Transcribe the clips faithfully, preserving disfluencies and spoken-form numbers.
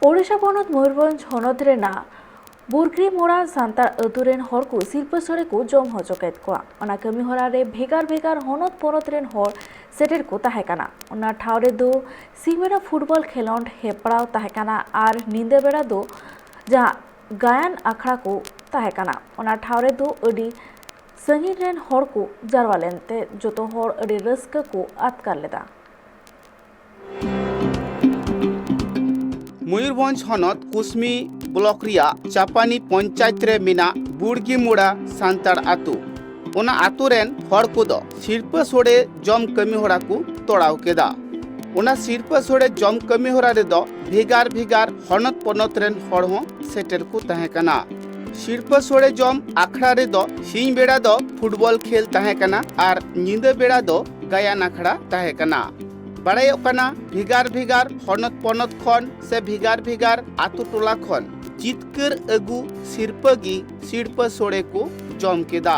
ᱳᱰᱤᱥᱟ ᱯᱚᱱᱚᱛ ᱢᱚᱭᱩᱨᱵᱷᱚᱸᱡᱽ ᱦᱚᱱᱚᱛ ᱨᱮᱱᱟᱜ ᱵᱩᱨᱜᱨᱤ ᱢᱳᱲᱟ ᱥᱟᱱᱛᱟᱲ ᱟᱹᱛᱩ ᱨᱮᱱ ᱦᱚᱲ ᱠᱚ ᱥᱤᱨᱯᱟᱹ ᱥᱳᱲᱮ ᱠᱚ ᱡᱚᱢ ᱦᱚᱪᱚ ᱠᱮᱫ ᱠᱚᱣᱟ᱾ ᱚᱱᱟ ᱠᱟᱹᱢᱤ ᱦᱚᱨᱟ ᱨᱮ ᱵᱷᱮᱜᱟᱨ ᱵᱷᱮᱜᱟᱨ ᱦᱚᱱᱚᱛ ᱯᱚᱱᱚᱛ ᱨᱮᱱ ᱦᱚᱲ ᱥᱮᱴᱮᱨ ᱠᱚ ᱛᱟᱦᱮᱸ ᱠᱟᱱᱟ᱾ ᱚᱱᱟ ᱴᱷᱟᱶ ᱨᱮᱫᱚ ᱥᱤᱧ ᱵᱮᱲᱟ ᱯᱷᱩᱴᱵᱚᱞ ᱠᱷᱮᱞᱳᱰ ᱦᱮᱯᱨᱟᱣ ᱛᱟᱦᱮᱸ ᱠᱟᱱᱟ ᱟᱨ ᱧᱤᱫᱟᱹ ᱵᱮᱲᱟ ᱫᱚ ᱡᱟᱦᱟᱸ ᱜᱟᱭᱟᱱ ᱟᱠᱷᱲᱟ ᱠᱚ ᱛᱟᱦᱮᱸ ᱠᱟᱱᱟ᱾ ᱚᱱᱟ ᱴᱷᱟᱶ ᱨᱮᱫᱚ ᱟᱹᱰᱤ ᱥᱟᱺᱜᱤᱧ ᱨᱮᱱ ᱦᱚᱲ ᱠᱚ ᱡᱟᱨᱣᱟ ᱞᱮᱱᱛᱮ ᱡᱚᱛᱚ ᱦᱚᱲ ᱟᱹᱰᱤ ᱨᱟᱹᱥᱠᱟᱹ ᱠᱚ ᱟᱴᱠᱟᱨ ᱞᱮᱫᱟ᱾ ᱢᱚᱭᱩᱨᱵᱷᱚᱸᱡᱽ ᱦᱚᱱᱚᱛ ᱠᱩᱥᱢᱤ ᱵᱞᱚᱠ ᱨᱮᱭᱟᱜ ᱪᱟᱯᱟᱱᱤ ᱯᱚᱧᱪᱟᱭᱮᱛ ᱨᱮ ᱢᱮᱱᱟᱜ ᱵᱩᱲᱜᱤ ᱢᱩᱲᱟ ᱥᱟᱱᱛᱟᱲ ᱟᱛᱳ᱾ ᱚᱱᱟ ᱟᱛᱳ ᱨᱮᱱ ᱦᱚᱲ ᱠᱚᱫᱚ ᱥᱤᱨᱯᱟᱹ ᱥᱳᱲᱮ ᱡᱚᱢ ᱠᱟᱹᱢᱤ ᱦᱚᱨᱟ ᱠᱚ ᱛᱚᱲᱟᱣ ᱠᱮᱫᱟ᱾ ᱚᱱᱟ ᱥᱤᱨᱯᱟᱹ ᱥᱳᱲᱮ ᱡᱚᱢ ᱠᱟᱹᱢᱤ ᱦᱚᱨᱟ ᱨᱮᱫᱚ ᱵᱷᱮᱜᱟᱨ ᱵᱷᱮᱜᱟᱨ ᱦᱚᱱᱚᱛ ᱯᱚᱱᱚᱛ ᱨᱮᱱ ᱦᱚᱲ ᱦᱚᱸ ᱥᱮᱴᱮᱨ ᱠᱚ ᱛᱟᱦᱮᱸ ᱠᱟᱱᱟ᱾ ᱥᱤᱨᱯᱟᱹ ᱥᱳᱲᱮ ᱡᱚᱢ ᱟᱠᱷᱲᱟ ᱨᱮᱫᱚ ᱥᱤᱧ ᱵᱮᱲᱟ ᱫᱚ ᱯᱷᱩᱴᱵᱚᱞ ᱠᱷᱮᱞ ᱛᱟᱦᱮᱸ ᱠᱟᱱᱟ ᱟᱨ ᱧᱤᱫᱟᱹ ᱵᱮᱲᱟ ᱫᱚ ᱜᱟᱭᱟᱱ ᱟᱠᱷᱲᱟ ᱛᱟᱦᱮᱸ ᱠᱟᱱᱟ᱾ ᱵᱟᱲᱟᱭᱚᱜ ᱠᱟᱱᱟ, ᱵᱷᱮᱜᱟᱨ ᱵᱷᱮᱜᱟᱨ ᱦᱚᱱᱚᱛ ᱯᱚᱱᱚᱛ ᱠᱷᱚᱱ ᱥᱮ ᱵᱷᱮᱜᱟᱨ ᱵᱷᱮᱜᱟᱨ ᱟᱛᱳ ᱴᱚᱞᱟ ᱠᱷᱚᱱ ᱡᱤᱛᱠᱟᱹᱨ ᱟᱹᱜᱩ ᱥᱤᱨᱯᱟᱹ ᱜᱮ ᱥᱤᱨᱯᱟᱹ ᱥᱳᱲᱮ ᱠᱚ ᱡᱚᱢ ᱠᱮᱫᱟ᱾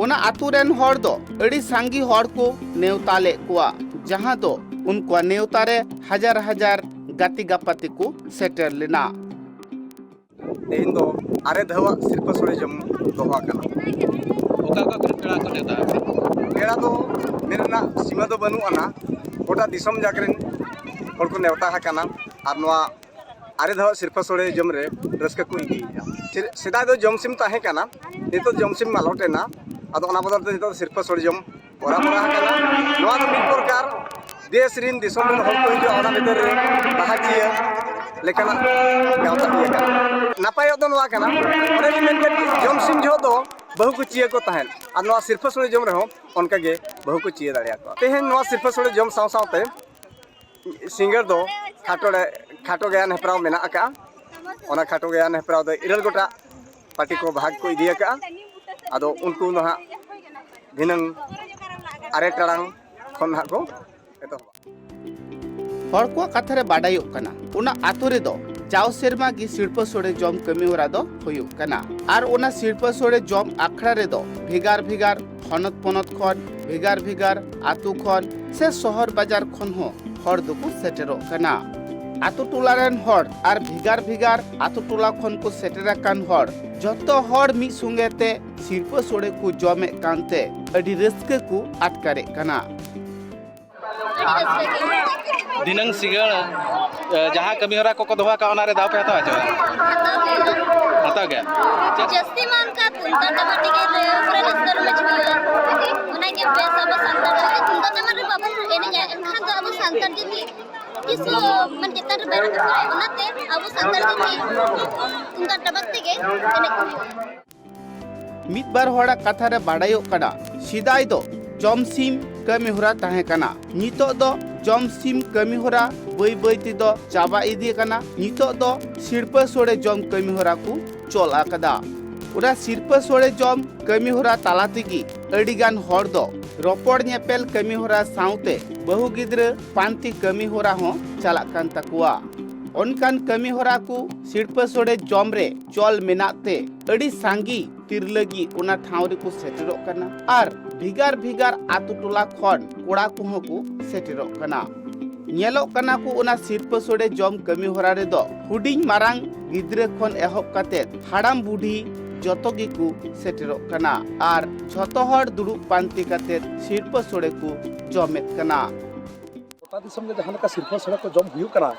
ᱚᱱᱟ ᱟᱛᱳ ᱨᱮᱱ ᱦᱚᱲ ᱫᱚ ᱟᱹᱰᱤ ᱥᱟᱸᱜᱮ ᱦᱚᱲ ᱠᱚ ᱱᱮᱣᱛᱟ ᱞᱮᱫ ᱠᱚᱣᱟ, ᱡᱟᱦᱟᱸ ᱫᱚ ᱩᱱᱠᱩᱣᱟᱜ ᱱᱮᱣᱛᱟ ᱨᱮ ᱦᱟᱡᱟᱨ ᱦᱟᱡᱟᱨ ᱜᱟᱛᱮ ᱜᱟᱯᱟᱛᱮ ᱠᱚ ᱥᱮᱴᱮᱨ ᱞᱮᱱᱟ᱾ ᱛᱮᱦᱮᱧ ᱫᱚ ᱟᱨᱮ ᱫᱷᱟᱣᱟᱜ ᱥᱤᱨᱯᱟᱹ ᱥᱳᱲᱮ ᱡᱚᱢ ᱫᱚᱦᱚ ᱟᱠᱟᱱᱟ᱾ ᱚᱠᱟ ᱚᱠᱟ ᱠᱚᱨᱮ ᱯᱮᱲᱟ ᱠᱚ ᱱᱮᱣᱛᱟ ᱟᱠᱟᱱᱟ? ᱯᱮᱲᱟ ᱫᱚ ᱢᱮᱱ ᱨᱮᱱᱟᱜ ᱥᱤᱢᱟᱹ ᱫᱚ ᱵᱟᱹᱱᱩᱜ ᱟᱱᱟ, ᱜᱚᱴᱟ ᱫᱤᱥᱚᱢ ᱡᱟᱠ ᱨᱮᱱ ᱦᱚᱲ ᱠᱚ ᱱᱮᱣᱛᱟ ᱟᱠᱟᱱᱟ᱾ ᱟᱨ ᱱᱚᱣᱟ ᱟᱨᱮ ᱫᱷᱟᱣᱟᱜ ᱥᱤᱨᱯᱟᱹ ᱥᱳᱲᱮ ᱡᱚᱢ ᱨᱮ ᱨᱟᱹᱥᱠᱟᱹ ᱠᱚ ᱤᱫᱤᱭᱮᱫᱟ᱾ ᱥᱮ-, ᱥᱮᱫᱟᱭ ᱫᱚ ᱡᱚᱢ ᱥᱤᱢ ᱛᱟᱦᱮᱸ ᱠᱟᱱᱟ, ᱱᱤᱛᱚᱜ ᱡᱚᱢ ᱥᱤᱢ ᱢᱟᱞᱚᱴ ᱮᱱᱟ᱾ ᱟᱫᱚ ᱚᱱᱟ ᱵᱚᱫᱚᱞ ᱛᱮ ᱱᱤᱛᱚᱜ ᱫᱚ ᱥᱤᱨᱯᱟᱹ ᱥᱳᱲᱮ ᱡᱚᱢ ᱦᱚᱨᱟ ᱵᱚᱨᱟ ᱟᱠᱟᱱᱟ᱾ ᱱᱚᱣᱟ ᱫᱚ ᱢᱤᱫ ᱯᱨᱚᱠᱟᱨ ᱫᱮᱥ ᱨᱤᱱ ᱫᱤᱥᱚᱢ ᱨᱤᱱ ᱦᱚᱲ ᱠᱚ ᱦᱤᱡᱩᱜᱼᱟ, ᱚᱱᱟ ᱵᱷᱤᱛᱟᱹᱨ ᱨᱮ ᱵᱟᱦᱟ ᱪᱤᱭᱟᱹ ᱞᱮᱠᱟᱱᱟᱜ ᱜᱟᱶᱛᱟ ᱤᱭᱟᱹ ᱠᱟᱱᱟ᱾ ᱱᱟᱯᱟᱭᱚᱜ ᱫᱚ ᱱᱚᱣᱟ ᱠᱟᱱᱟ, ᱚᱱᱮ ᱞᱤᱧ ᱢᱮᱱ ᱠᱮᱫ, ᱡᱚᱢ ᱥᱤᱢ ᱡᱚᱦᱚᱜ ᱫᱚ ᱵᱟᱹᱦᱩ ᱠᱚ ᱪᱤᱭᱟᱹ ᱠᱚ ᱛᱟᱦᱮᱸᱫ, ᱟᱨ ᱱᱚᱣᱟ ᱥᱤᱨᱯᱟᱹ ᱥᱳᱲᱮ ᱡᱚᱢ ᱨᱮᱦᱚᱸ ᱚᱱᱠᱟ ᱜᱮ ᱵᱟᱹᱦᱩ ᱠᱚ ᱪᱤᱭᱟᱹ ᱫᱟᱲᱮᱭᱟᱠᱚᱣᱟ᱾ ᱛᱮᱦᱮᱧ ᱱᱚᱣᱟ ᱥᱤᱨᱯᱟᱹ ᱥᱳᱲᱮ ᱡᱚᱢ ᱥᱟᱶ ᱥᱟᱶᱛᱮ ᱥᱤᱸᱜᱟᱹᱲ ᱫᱚ ᱠᱷᱟᱴᱚ ᱨᱮ, ᱠᱷᱟᱴᱚ ᱜᱟᱭᱟᱱ ᱦᱮᱯᱨᱟᱣ ᱢᱮᱱᱟᱜ ᱟᱠᱟᱫᱼᱟ᱾ ᱚᱱᱟ ᱠᱷᱟᱴᱚ ᱜᱟᱭᱟᱱ ᱦᱮᱯᱨᱟᱣ ᱫᱚ ᱤᱨᱟᱹᱞ ᱜᱚᱴᱟᱝ ᱯᱟᱹᱴᱤ ᱠᱚ ᱵᱷᱟᱜᱽ ᱠᱚ ᱤᱫᱤ ᱟᱠᱟᱫᱼᱟ᱾ ᱟᱫᱚ ᱩᱱᱠᱩ ᱫᱚ ᱦᱟᱸᱜ ᱫᱷᱤᱱᱟᱹᱝ ᱟᱨᱮ ᱴᱟᱲᱟᱝ ᱠᱷᱚᱱ ᱦᱟᱸᱜ ᱠᱚ ᱮᱛᱚᱦᱚᱵᱟ᱾ ᱦᱚᱲ ᱠᱚᱣᱟᱜ ᱠᱟᱛᱷᱟ ᱨᱮ ᱵᱟᱰᱟᱭᱚᱜ ᱠᱟᱱᱟ, ᱚᱱᱟ ᱟᱛᱳ ᱨᱮᱫᱚ ᱡᱟᱣ ᱥᱮᱨᱢᱟ ᱜᱮ ᱥᱤᱨᱯᱟᱹ ᱥᱳᱲᱮ ᱡᱚᱢ ᱠᱟᱹᱢᱤ ᱦᱚᱨᱟ ᱫᱚ ᱦᱩᱭᱩᱜ ᱠᱟᱱᱟ᱾ ᱟᱨ ᱚᱱᱟ ᱥᱤᱨᱯᱟᱹ ᱥᱳᱲᱮ ᱡᱚᱢ ᱟᱠᱷᱲᱟ ᱨᱮᱫᱚ ᱵᱷᱮᱜᱟᱨ ᱵᱷᱮᱜᱟᱨ ᱦᱚᱱᱚᱛ ᱯᱚᱱᱚᱛ ᱠᱷᱚᱱ, ᱵᱷᱮᱜᱟᱨ ᱵᱷᱮᱜᱟᱨ ᱟᱛᱳ ᱠᱷᱚᱱ ᱥᱮ ᱥᱚᱦᱚᱨ ᱵᱟᱡᱟᱨ ᱠᱷᱚᱱ ᱦᱚᱸ ᱦᱚᱲ ᱫᱚᱠᱚ ᱥᱮᱴᱮᱨᱚᱜ ᱠᱟᱱᱟ᱾ ᱟᱛᱳ ᱴᱚᱞᱟ ᱨᱮᱱ ᱦᱚᱲ ᱟᱨ ᱵᱷᱮᱜᱟᱨ ᱵᱷᱮᱜᱟᱨ ᱟᱛᱳ ᱴᱚᱞᱟ ᱠᱷᱚᱱ ᱠᱚ ᱥᱮᱴᱮᱨ ᱟᱠᱟᱱ ᱦᱚᱲ ᱡᱷᱚᱛᱚ ᱦᱚᱲ ᱢᱤᱫ ᱥᱚᱸᱜᱮ ᱛᱮ ᱥᱤᱨᱯᱟᱹ ᱥᱳᱲᱮ ᱠᱚ ᱡᱚᱢᱮᱫ ᱠᱟᱱᱛᱮ ᱟᱹᱰᱤ ᱨᱟᱹᱥᱠᱟᱹ ᱠᱚ ᱟᱴᱠᱟᱨᱮᱫ ᱠᱟᱱᱟ᱾ ᱟᱹᱰᱤ ᱨᱟᱹᱥᱠᱟᱹ ᱜᱮ᱾ ᱫᱷᱤᱱᱟᱹᱝ ᱥᱤᱸᱜᱟᱹᱲ, ᱮ, ᱡᱟᱦᱟᱸ ᱠᱟᱹᱢᱤ ᱦᱚᱨᱟ ᱠᱚᱠᱚ ᱫᱚᱦᱚ ᱟᱠᱟᱫ, ᱚᱱᱟ ᱨᱮ ᱫᱟᱣ ᱯᱮ ᱦᱟᱛᱟᱣᱟ ᱪᱮ ᱵᱟᱝ? ᱦᱟᱛᱟᱣ ᱜᱮ᱾ ᱦᱟᱛᱟᱣ ᱜᱮ᱾ ᱪᱮᱫ? ᱡᱟᱹᱥᱛᱤ ᱢᱟ ᱚᱱᱠᱟ ᱛᱩᱢᱫᱟᱜ ᱴᱟᱢᱟᱠ ᱛᱮᱜᱮ ᱯᱩᱨᱟᱹ ᱨᱟᱹᱥᱠᱟᱹ ᱨᱚᱢᱚᱡᱽ ᱦᱩᱭᱩᱜᱼᱟ᱾ ᱚᱱᱟᱜᱮ ᱵᱮᱥ ᱟᱵᱚ ᱥᱟᱱᱛᱟᱲ ᱨᱮ᱾ ᱛᱩᱢᱫᱟᱜ ᱴᱟᱢᱟᱠ ᱨᱮ ᱵᱟᱵᱚᱱ ᱮᱱᱮᱡᱟ, ᱮᱱᱠᱷᱟᱱ ᱫᱚ ᱟᱵᱚ ᱥᱟᱱᱛᱟᱲ ᱡᱟᱹᱛᱤ ᱛᱤᱥ ᱦᱚᱸ ᱢᱟᱱᱮ ᱪᱮᱛᱟᱱ ᱨᱮ ᱵᱟᱭ ᱨᱟᱠᱟᱵ ᱫᱟᱲᱮᱭᱟᱜᱼᱟ᱾ ᱚᱱᱟᱛᱮ ᱟᱵᱚ ᱥᱟᱱᱛᱟᱲ ᱡᱟᱹᱛᱤ ᱛᱩᱢᱫᱟᱜ ᱴᱟᱢᱟᱠ ᱛᱮᱜᱮ ᱮᱱᱮᱡ ᱠᱚ ᱦᱩᱭᱩᱜᱼᱟ᱾ ᱢᱤᱫ ᱵᱟᱨ ᱦᱚᱲᱟᱜ ᱠᱟᱛᱷᱟ ᱨᱮ ᱵᱟᱰᱟᱭᱚᱜ ᱠᱟᱱᱟ, ᱥᱮᱫᱟᱭ ᱫᱚ ᱡᱚᱢ ᱥᱤᱢ ᱠᱟᱹᱢᱤ ᱦᱚᱨᱟ ᱛᱟᱦᱮᱸ ᱠᱟᱱᱟ᱾ ᱱᱤᱛᱚᱜ ᱫᱚ ᱡᱚᱢ ᱥᱤᱢ ᱠᱟᱹᱢᱤ ᱦᱚᱨᱟ ᱵᱟᱹᱭ ᱵᱟᱹᱭ ᱛᱮᱫᱚ ᱪᱟᱵᱟ ᱤᱫᱤ ᱟᱠᱟᱱᱟ᱾ ᱱᱤᱛᱚᱜ ᱫᱚ ᱥᱤᱲᱯᱟᱹ ᱥᱳᱲᱮ ᱡᱚᱢ ᱠᱟᱹᱢᱤ ᱦᱚᱨᱟ ᱠᱚ ᱪᱚᱞ ᱟᱠᱟᱫᱟ᱾ ᱚᱱᱟ ᱥᱤᱨᱯᱟᱹ ᱥᱳᱲᱮ ᱡᱚᱢ ᱠᱟᱹᱢᱤ ᱦᱚᱨᱟ ᱛᱟᱞᱟ ᱛᱮᱜᱮ ᱟᱹᱰᱤ ᱜᱟᱱ ᱦᱚᱲ ᱫᱚ ᱨᱚᱯᱚᱲ ᱧᱮᱯᱮᱞ ᱠᱟᱹᱢᱤ ᱦᱚᱨᱟ ᱥᱟᱶᱛᱮ ᱵᱟᱹᱦᱩ ᱜᱤᱫᱽᱨᱟᱹ ᱯᱟᱱᱛᱮ ᱠᱟᱹᱢᱤ ᱦᱚᱨᱟ ᱦᱚᱸ ᱪᱟᱞᱟᱜ ᱠᱟᱱ ᱛᱟᱠᱚᱣᱟ᱾ ᱚᱱᱠᱟᱱ ᱠᱟᱹᱢᱤ ᱦᱚᱨᱟ ᱠᱚ ᱥᱤᱲᱯᱟᱹ ᱥᱳᱲᱮ ᱡᱚᱢ ᱨᱮ ᱪᱚᱞ ᱢᱮᱱᱟᱜ ᱛᱮ ᱟᱹᱰᱤ ᱥᱟᱸᱜᱮ ᱛᱤᱨᱞᱟᱹ ᱜᱮ ᱚᱱᱟ ᱴᱷᱟᱶ ᱨᱮᱠᱚ ᱥᱮᱴᱮᱨᱚᱜ ᱠᱟᱱᱟ ᱟᱨ ᱵᱷᱮᱜᱟᱨ ᱵᱷᱮᱜᱟᱨ ᱟᱛᱳ ᱴᱚᱞᱟ ᱠᱷᱚᱱ ᱠᱚᱲᱟ ᱠᱚᱦᱚᱸ ᱠᱚ ᱥᱮᱴᱮᱨᱚᱜ ᱠᱟᱱᱟ᱾ ᱧᱮᱞᱚᱜ ᱠᱟᱱᱟ ᱠᱚ ᱚᱱᱟ ᱥᱤᱨᱯᱟᱹ ᱥᱳᱲᱮ ᱡᱚᱢ ᱠᱟᱹᱢᱤ ᱦᱚᱨᱟ ᱨᱮᱫᱚ ᱦᱩᱰᱤᱧ ᱢᱟᱨᱟᱝ ᱜᱤᱫᱽᱨᱟᱹ ᱠᱷᱚᱱ ᱮᱦᱚᱵ ᱠᱟᱛᱮ ᱦᱟᱲᱟᱢ ᱵᱩᱰᱷᱤ ᱡᱚᱛᱚ ᱜᱮᱠᱚ ᱥᱮᱴᱮᱨᱚᱜ ᱠᱟᱱᱟ ᱟᱨ ᱡᱷᱚᱛᱚ ᱦᱚᱲ ᱫᱩᱲᱩᱵ ᱯᱟᱱᱛᱮ ᱠᱟᱛᱮ ᱥᱤᱨᱯᱟᱹ ᱥᱳᱲᱮ ᱠᱚ ᱡᱚᱢᱮᱫ ᱠᱟᱱᱟ᱾ ᱜᱚᱴᱟ ᱫᱤᱥᱚᱢ ᱜᱮ ᱡᱟᱦᱟᱸ ᱞᱮᱠᱟ ᱥᱤᱨᱯᱟᱹ ᱥᱳᱲᱮ ᱠᱚ ᱡᱚᱢ ᱦᱩᱭᱩᱜ ᱠᱟᱱᱟ,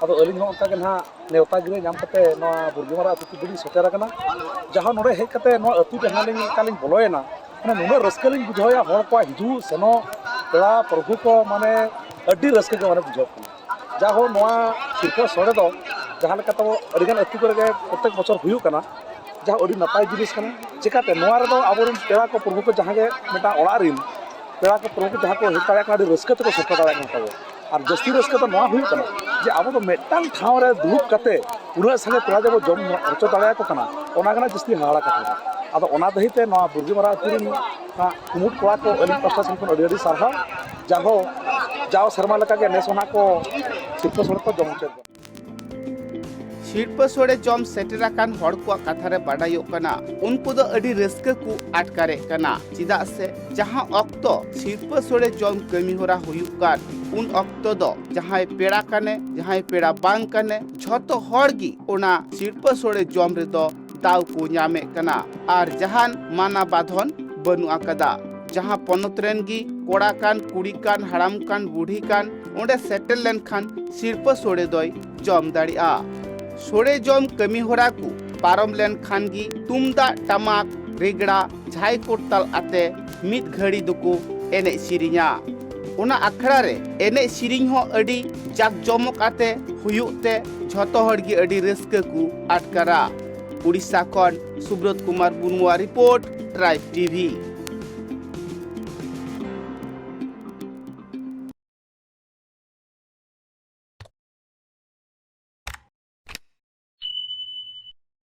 ᱟᱫᱚ ᱟᱹᱞᱤᱧ ᱦᱚᱸ ᱚᱱᱠᱟ ᱜᱮ ᱱᱟᱦᱟᱜ ᱱᱮᱣᱛᱟ ᱜᱤᱨᱟᱹ ᱧᱟᱢ ᱠᱟᱛᱮ ᱱᱚᱣᱟ ᱵᱩᱨᱜᱤᱢᱟᱨᱟ ᱟᱹᱛᱩ ᱠᱚ ᱞᱤᱧ ᱥᱮᱴᱮᱨ ᱟᱠᱟᱱᱟ᱾ ᱡᱟᱦᱟᱸ ᱱᱚᱰᱮ ᱦᱮᱡ ᱠᱟᱛᱮ ᱱᱚᱣᱟ ᱟᱹᱛᱩ ᱡᱟᱦᱟᱸ ᱞᱤᱧ ᱚᱱᱠᱟ ᱞᱤᱧ ᱵᱚᱞᱚᱭᱮᱱᱟ, ᱢᱟᱱᱮ ᱱᱩᱱᱟᱹᱜ ᱨᱟᱹᱥᱠᱟᱹ ᱞᱤᱧ ᱵᱩᱡᱷᱟᱹᱣᱮᱫᱼᱟ, ᱦᱚᱲ ᱠᱚᱣᱟᱜ ᱦᱤᱡᱩᱜ ᱥᱮᱱᱚᱜ, ᱯᱮᱲᱟ ᱯᱨᱚᱵᱷᱩ ᱠᱚ, ᱢᱟᱱᱮ ᱟᱹᱰᱤ ᱨᱟᱹᱥᱠᱟᱹ ᱜᱮ ᱢᱟᱱᱮ ᱵᱩᱡᱷᱟᱹᱜ ᱠᱟᱱᱟ᱾ ᱡᱟᱦᱳ, ᱱᱚᱣᱟ ᱥᱤᱨᱯᱟᱹ ᱥᱳᱲᱮ ᱫᱚ ᱡᱟᱦᱟᱸ ᱞᱮᱠᱟ ᱛᱟᱵᱚ ᱟᱹᱰᱤᱜᱟᱱ ᱟᱹᱛᱩ ᱠᱚᱨᱮ ᱜᱮ ᱯᱨᱚᱛᱮᱠ ᱵᱚᱪᱷᱚᱨ ᱦᱩᱭᱩᱜ ᱠᱟᱱᱟ, ᱡᱟᱦᱟᱸ ᱟᱹᱰᱤ ᱱᱟᱯᱟᱭ ᱡᱤᱱᱤᱥ ᱠᱟᱱᱟ᱾ ᱪᱮᱠᱟᱛᱮ ᱱᱚᱣᱟ ᱨᱮᱫᱚ ᱟᱵᱚᱨᱮᱱ ᱯᱮᱲᱟ ᱠᱚ ᱯᱨᱚᱵᱷᱩ ᱠᱚ ᱡᱟᱦᱟᱸ ᱜᱮ ᱢᱤᱫᱴᱟᱝ ᱚᱲᱟᱜ ᱨᱮᱱ ᱯᱮᱲᱟ ᱠᱚ ᱯᱨᱚᱵᱷᱩ ᱠᱚ ᱡᱟᱦᱟᱸ ᱠᱚ ᱦᱮᱡ ᱫᱟᱲᱮᱭᱟᱜ ᱠᱟᱱᱟ, ᱟᱹᱰᱤ ᱨᱟᱹᱥᱠᱟᱹ ᱛᱮᱠᱚ ᱥᱮᱴᱮᱨ ᱫᱟᱲᱮᱭᱟᱜ ᱠᱟᱱᱟ ᱛᱟᱵᱚ᱾ ᱟᱨ ᱡᱟᱹᱥᱛᱤ ᱨᱟᱹᱥᱠᱟᱹ ᱫᱚ ᱱᱚᱣᱟ ᱦᱩᱭᱩᱜ ᱠᱟᱱᱟ ᱡᱮ ᱟᱵᱚ ᱫᱚ ᱢᱤᱫᱴᱟᱝ ᱴᱷᱟᱶ ᱨᱮ ᱫᱩᱲᱩᱵ ᱠᱟᱛᱮ ᱩᱱᱟᱹᱜ ᱥᱟᱸᱜᱮ ᱯᱮᱲᱟ ᱡᱮᱵᱚ ᱡᱚᱢ ᱦᱚᱪᱚ ᱫᱟᱲᱮᱭᱟᱠᱚ ᱠᱟᱱᱟ, ᱚᱱᱟ ᱠᱟᱱᱟ ᱡᱟᱹᱥᱛᱤ ᱦᱟᱦᱟᱲᱟ ᱠᱟᱛᱷᱟ ᱫᱚ᱾ ᱟᱫᱚ ᱚᱱᱟ ᱫᱟᱹᱦᱤ ᱛᱮ ᱱᱚᱣᱟ ᱵᱩᱨᱜᱤ ᱢᱟᱨᱟ ᱟᱹᱛᱩ ᱨᱮᱱ, ᱟᱸ, ᱠᱩᱢᱩᱴ ᱠᱚᱲᱟ ᱠᱚ ᱟᱹᱞᱤᱧ ᱯᱟᱥᱴᱟ ᱥᱮᱱ ᱠᱷᱚᱱ ᱟᱹᱰᱤ ᱟᱹᱰᱤ ᱥᱟᱨᱦᱟᱣ᱾ ᱡᱟᱦᱳ, ᱡᱟᱣ ᱥᱮᱨᱢᱟ ᱞᱮᱠᱟᱜᱮ ᱱᱮᱥ ᱦᱚᱸ ᱱᱟᱜ ᱠᱚ ᱥᱤᱨᱯᱟᱹ ᱥᱳᱲᱮ ᱠᱚ ᱡᱚᱢ ᱦᱚᱪᱚᱭᱮᱫ ᱵᱚᱱᱟ᱾ ᱥᱤᱨᱯᱟᱹ ᱥᱳᱲᱮ ᱡᱚᱢ ᱥᱮᱴᱮᱨ ᱟᱠᱟᱱ ᱦᱚᱲ ᱠᱚᱣᱟᱜ ᱠᱟᱛᱷᱟ ᱨᱮ ᱵᱟᱰᱟᱭᱚᱜ ᱠᱟᱱᱟ, ᱩᱱᱠᱩ ᱫᱚ ᱟᱹᱰᱤ ᱨᱟᱹᱥᱠᱟᱹ ᱠᱚ ᱟᱴᱠᱟᱨᱮᱫ ᱠᱟᱱᱟ᱾ ᱪᱮᱫᱟᱜ ᱥᱮ ᱡᱟᱦᱟᱸ ᱚᱠᱛᱚ ᱥᱤᱨᱯᱟᱹ ᱥᱳᱲᱮ ᱡᱚᱢ ᱠᱟᱹᱢᱤ ᱦᱚᱨᱟ ᱦᱩᱭᱩᱜ ᱠᱟᱱ, ᱩᱱ ᱚᱠᱛᱚ ᱫᱚ ᱡᱟᱦᱟᱸᱭ ᱯᱮᱲᱟ ᱠᱟᱱᱮ, ᱡᱟᱦᱟᱸᱭ ᱯᱮᱲᱟ ᱵᱟᱝ ᱠᱟᱱᱮ, ᱡᱷᱚᱛᱚ ᱦᱚᱲ ᱜᱮ ᱚᱱᱟ ᱥᱤᱨᱯᱟᱹ ᱥᱳᱲᱮ ᱡᱚᱢ ᱨᱮᱫᱚ ᱫᱟᱣ ᱠᱚ ᱧᱟᱢᱮᱫ ᱠᱟᱱᱟ᱾ ᱟᱨ ᱡᱟᱦᱟᱱ ᱢᱟᱱᱟ ᱵᱟᱫᱷᱚᱱ ᱵᱟᱹᱱᱩᱜ ᱟᱠᱟᱫᱟ᱾ ᱡᱟᱦᱟᱸ ᱯᱚᱱᱚᱛ ᱨᱮᱱ ᱜᱮ ᱠᱚᱲᱟ ᱠᱟᱱ, ᱠᱩᱲᱤ ᱠᱟᱱ, ᱦᱟᱲᱟᱢ ᱠᱟᱱ, ᱵᱩᱰᱷᱤ ᱠᱟᱱ, ᱚᱸᱰᱮ ᱥᱮᱴᱮᱨ ᱞᱮᱱᱠᱷᱟᱱ ᱥᱤᱨᱯᱟᱹ ᱥᱳᱲᱮ ᱫᱚᱭ ᱡᱚᱢ ᱫᱟᱲᱮᱭᱟᱜᱼᱟ᱾ ᱥᱳᱲᱮ ᱡᱚᱢ ᱠᱟᱹᱢᱤ ᱦᱚᱨᱟ ᱠᱚ ᱯᱟᱨᱚᱢ ᱞᱮᱱᱠᱷᱟᱱ ᱜᱮ ᱛᱩᱢᱫᱟᱜ, ᱴᱟᱢᱟᱠ, ᱨᱮᱜᱽᱲᱟ, ᱡᱷᱟᱭ ᱠᱚᱨᱛᱟᱞ ᱟᱛᱮ ᱢᱤᱫ ᱜᱷᱟᱹᱲᱤ ᱫᱚᱠᱚ ᱮᱱᱮᱡ ᱥᱮᱨᱮᱧᱟ᱾ ᱚᱱᱟ ᱟᱠᱷᱲᱟ ᱨᱮ ᱮᱱᱮᱡ ᱥᱮᱨᱮᱧ ᱦᱚᱸ ᱟᱹᱰᱤ ᱡᱟᱠ ᱡᱚᱢᱚᱠ ᱟᱛᱮ ᱦᱩᱭᱩᱜ ᱛᱮ ᱡᱷᱚᱛᱚ ᱦᱚᱲ ᱜᱮ ᱟᱹᱰᱤ ᱨᱟᱹᱥᱠᱟᱹ ᱠᱚ ᱟᱴᱠᱟᱨᱟ᱾ ᱩᱲᱤᱥᱥᱟ ᱠᱷᱚᱱ ᱥᱩᱵᱨᱚᱛ ᱠᱩᱢᱟᱨ ᱢᱩᱨᱢᱩᱣᱟᱜ ᱨᱤᱯᱳᱨᱴ, ᱴᱨᱟᱭᱤᱵᱽ ᱴᱤᱵᱷᱤ᱾